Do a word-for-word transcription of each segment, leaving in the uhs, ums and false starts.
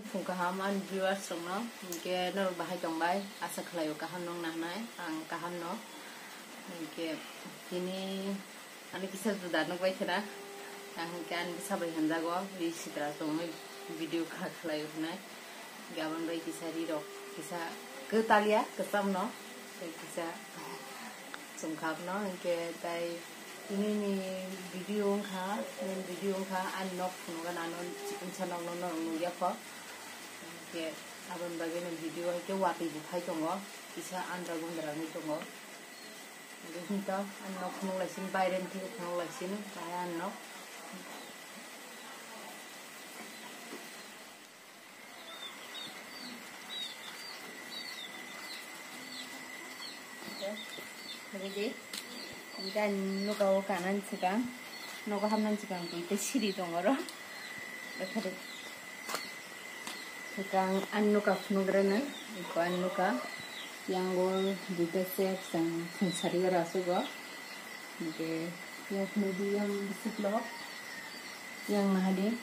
Phung kaham ani viewers rokno, hinkhe norok bahai tongbai, asa khlaio kaham nong nangnai, ang kaham no. Hinkhe tini ani kisa juda nukbai khna, ang hinkhe ani bwsa bai hinjago, ri sitra tongwi video kha khlaio hinai. Hinkhe aboni bai kisa ri rok kisa kwtal ya, kwcham no, tei kisa chwng kha no, hinkhe tai tini ni video wngkha, main video wngkha ani nok phunugo nano chikon sa nok no norok nukya kho. Hinkhe aboni bagwi no video hai khe watwi bo phai tongo, kisa andra gundra wngwi tongo. Hinkhe hinto ani nok phunuk lai sini, baire ni thik phunuk lai sini, bahai ani nok. Ready? Hinkhe ani nogo kanani swkang, nogo hamnani swkang twi tei siri tongo oro. Ekhari swkang ani nogo phunukgwrano, eko ani nogo yango duita sep chwng phung sari oro asugo. Hinkhe yang phunukdi yang bwswk lo, yang nahadi.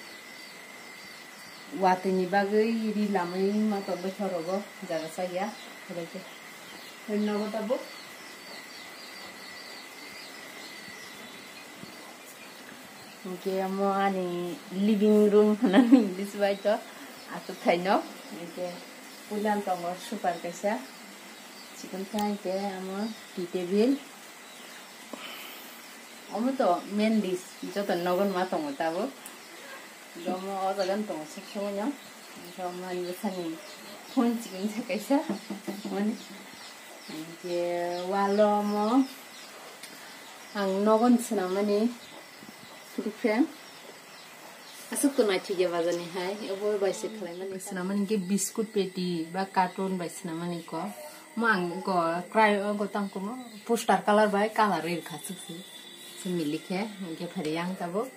Watwi ni bagwi ri lamwi ma tongwi thorogo jaga chaya. Khorokhe. Nogo tabuk. Hinkhe omo ani living room hwnani English bai to aswk thaino. Hinkhe puila tongo super kaisa. Chikon kha hinkhe omo tea table. Omo to main dish, joto nogo ma tongo tabuk. Omo o jaga no tongo sok sokno. Omo ani bwsani phone chikon sa kaisa. Mani hinkhe wall o omo ang nogo ni swnam mani photo frame. Aswk to naithokya bajar ni hai, obo bai se khlai mani. Swnam mani khe biscuit peti ba carton bai swnam mani ko. Mo ang ko cry ko tang ko mo poster color bai color ri kha swk se. Se milik khe, hinkhe phari yang tabuk.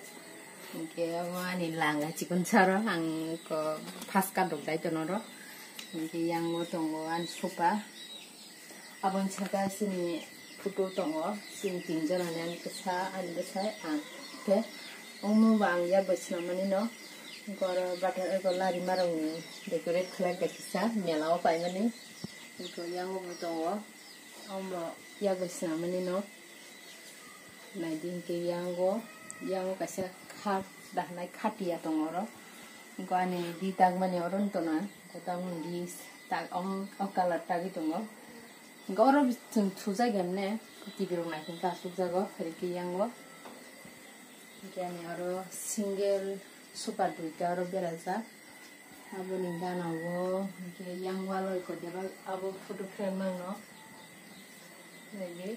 Hinkhe omo ani langa chikon saro ang ko first cut rok dai tono ro. Hinkhe yang o tongo ani sofa. Aboni saka chini photo tongo, chini tinjon ani, ani bwsa, ani bwsai, ang. Khe omo bo ang yak bai swnam mani no, oro bata eko lari marok ni decorate khlai kha kisa mela o paimani. Eko yang bo tongo, omo yak bai swnam mani no. Naidi hinkhe yango, yango kaisa kha dahnai khatiya tongo oro. Hinkhe ani di tagmani oro wng tongna, hinkhe tamoni di tak, om, o colour tagwi tongo. Hinkhe oro chwng thujak emne, T V rok naikhe asukjago, hinkhe yango. Hinkhe ani oro single super duita oro berajak. Aboni gana o hinkhe yang wall o eko debak abo photo frame mano. Naidi.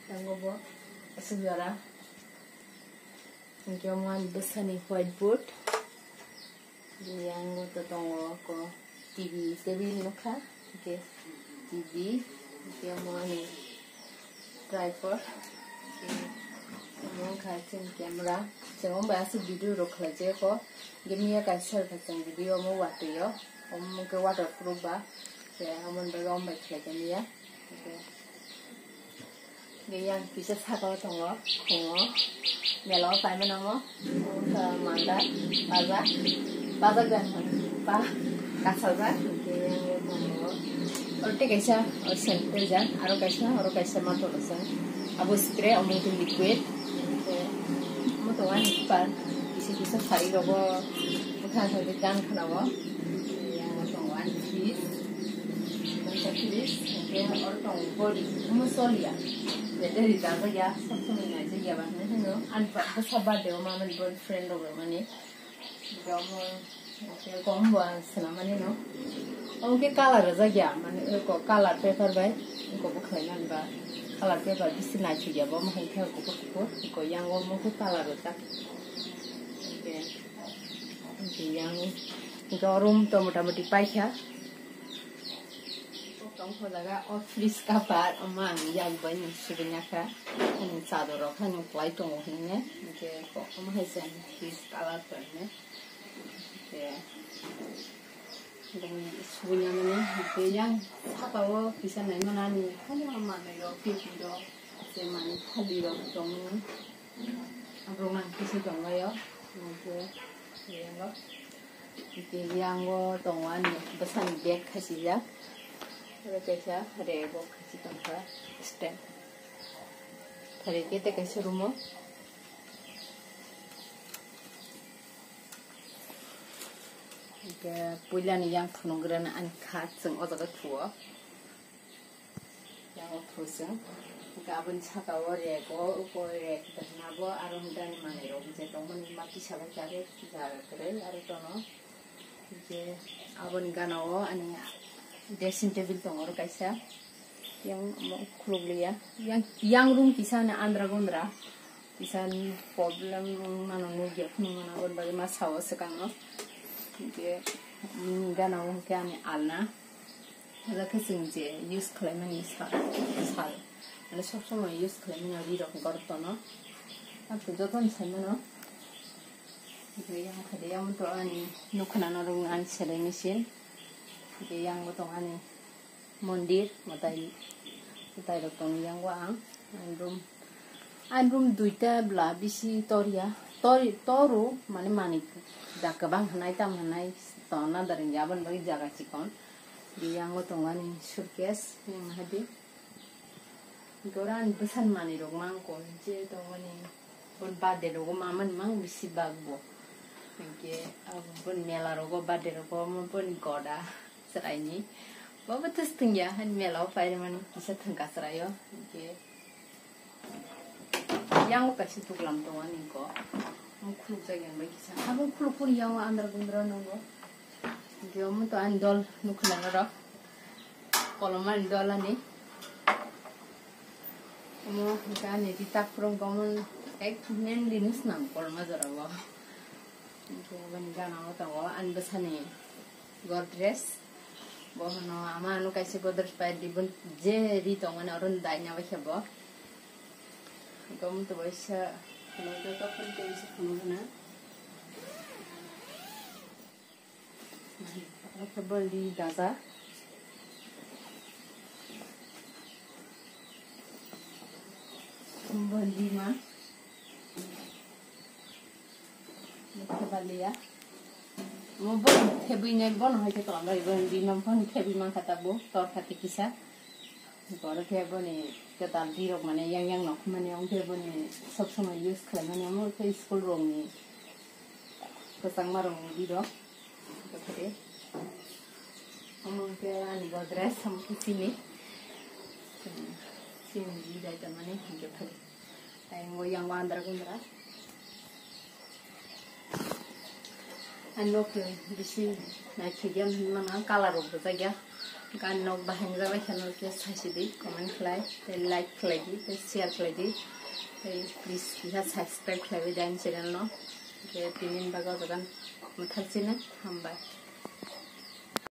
Yang o bo aswk jora. Hinkhe omo ani bwsani whiteboard. Yang o to tongo eko. T V table nukha, hinkhe T V, hinkhe omo ani tripod, hinkhe omo wngkha chini camera. Chwng omo bai aswk video rok khlai jaya kho, hinkhe miya kaisa kha chwng video omo watwi o, omo hinkhe waterproof ba, hinkhe omo ni bagwi omo bai khlai kha miya. Hinkhe yang kisa saka o tongo, khungo, mela o paimani omo, wngkha manda, baja, baja gan, ba, kasajak, hinkhe yang o tongo. Oro tei kaisa, o, scent paijak, aro kaisa, oro kaisa ma tongsa, abo spray, omo khe liquid, hinkhe omo tongo ani super, kisa kisa sari rogo, bwkha khe gan khna o, yang o tongo ani fridge. Kaisa fridge, hinkhe oro tongo body, omo choliya. Battery rijak ya, sob somoi naijak ya ba hinwi hino. Ani bwsa birthday o mamani boyfriend rok rwmani. Hinkhe omo, hinkhe kom bo ang swnam mani no. Omo khe colour rijak ya, mane eko colour paper bai, eko bo khlai mani ba. Colour paper bisi naithok ya bo, omo hinkhe kuphur kuphur, eko yang o omo khe colour rijak. Hinkhe, hinkhe yang, hinkhe o room to mota moti paikha. Tongkho jaga o fridge cover, omo ang yak bai no sugwi ya kha. Ani chador rok haino kwlai tongo hinwi, hinkhe omo hai se ani fridge cover kwrwini. Hinkhe sugwi ya mani, hinkhe yang saka o kisa nai mani ani haino manwi rok, pipi rok, tei manwi thali rok tongmani. Aborok nang kisa tonglaio, hinkhe. Yango, yango tongo ani bwsani bag khachijak. Aro kaisa rego khachi tongkha stand. Phari khe tei kaisa room o. Hingke puilani yang phunukgrana ani kha chwng o jaga thuo. Yang o thuo chwng. Hingke aboni saka o rego, uko rek dana bo aro hingke ani manwi rok je tongmani ma kisa bai kare jaga kwrwi aro tono. Hingke aboni gana o ani dressing table tongo oro kaisa. Yang omo khulukliya. Yang, yang room kisa ni andra gondra. Kisa ni problem mano nugya phunukmano aboni bagwi ma sao swkango. Hingke, mm, gana o hingke ani alna. Oro khe chwng je use khlaimani sal, sal. Mane sob somoi use khlaimani rirok gorok tono. Ang to jotono saimano. Hingke yang khe yang to ani nukhanano rwng ani selai machine. Hingke yang bo tong ani mondir, mwtai, mwtai rok tong yang o ang, ang room, ang room duita bla bisi torya, tor, toru, mane manwi da kwbang hwnai, tam hwnai, tong nadar wngya, aboni bagwi jaga chikon, yang o tong ani suitcase, yang hadi, gora ani bwsani manwi rok mang koi, je tong ani, bon birthday rogo mamani mang bisi bagbo, hingke, abo bon mela rogo, birthday rogo, bon goda. Chwraini. Bo bo twswk thwngya, hani mela o pairwmani kisa thwngka chwraio. Hingke yang o kaisa tuklam tongo ani ko. Omo khulukjak yang bai kisa. Abo khuluk phuru yang o andra gundra nungo. Hingke omo to ani dol nukhlai norok. Kolomani dol ani. Omo hingke ani rita phurung omo ek mainly nusnam koloma jora o. Hingke aboni gana o tongo ani bwsani Godrej. Bo hwno ama ano kaisa Godrej pai di, bon je ri tongmani oro no daina bai khe bo. Hingke omo to bai sa hwno joto phone khe bisa phunuk hwna. Oro khe bo ri daja. Bo ri ma. Thebaliya. Mo bo thebwi nai bono hai khe tong bai bo bini phone thebwi man kha ta bo tor kha te kisa. Boro khe boni kwtal rirok mane yang yang nokho mani wng khe boni sob somoi use khlai mani omo khe school rok ni kwchangma rok ni rirok. Omo khe ani Godrej omo khe chini chini ri dai ta mani hingke phai. Tei bo yang andra gundra. Ang nok bisi naithokya hinmano, colour rok bwjakya. Ang nok bahai nukjak bai khe no khe saisidi, comment khlai, tei like khlai di, tei share khlai di, tei please kisa subscribe khlai bai di ani channel no. Khe tini bagwi o jaga mwthak chini hambai.